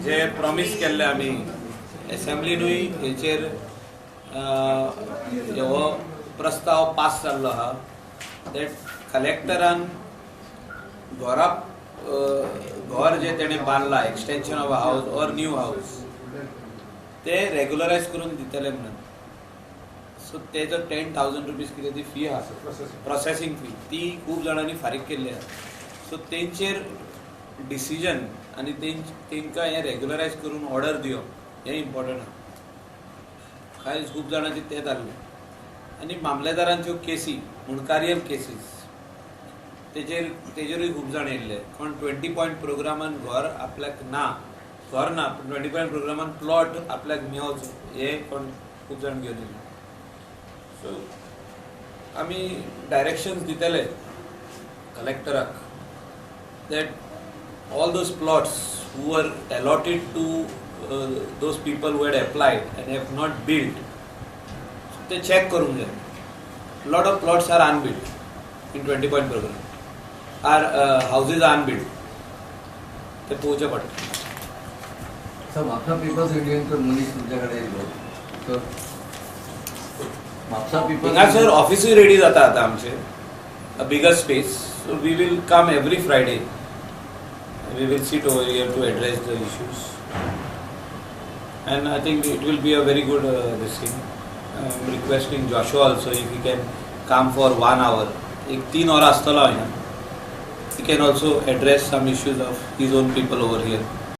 जे promise केल्ले आमी एसेंब्लीनूय हेचेर हो प्रस्ताव पास जाल्लो आहा that कलेक्टरान घरा घर जे तेणें बांदलां, extension of a house or new house, ते रेगुलरायज करून दितले म्हणून. सो तेजो 10,000 रुपीज कितें ती फी आहा, प्रोसेसींग फी, ती खूब जाणांनी फारीक केल्ली आहा. सो तेंचेर डिसिजन आनी तेंकां हें रेगुलरायज करून ऑर्डर दिवप हें इम्पॉर्टंट आहा. कांय खूब जाणांचे तें जाल्लें आनी मामलेदारांच्यो केसी, मुंडकारियल केसीस, तेजेरूय खूब जाण येयल्ले. कोण ट्वेंटी पॉयंट प्रोग्रामान घर आपल्याक ना, घर ना, पूण ट्वेंटी पॉयंट प्रोग्रामान प्लॉट आपल्याक मेवचो हे कोण खूब जाण घेवन येयल्ले. सो आमी डायरेक्शन्स दितले कलेक्टराक that all those plots who were allotted to those people who had applied and have not built, ते चॅक करूंक जाय. Lot of plots are unbuilt in 20 point program or houses are unbuilt. ते पळोवचें पडटा. Sir, Mapusa people's युनियनचो मनीस तुमच्या कडेन येयलो तर म्हापसा पिपल्स हांगासर ऑफिसूय रेडी जाता आतां आमचें, a bigger space, so we will come every Friday. We will sit over here to address the issues and I think it will be a very good this thing. I am requesting Joshua also, if he can come for one hour, एक 3 वरां आसतलो हांगा, he can also address some issues of his own people over here.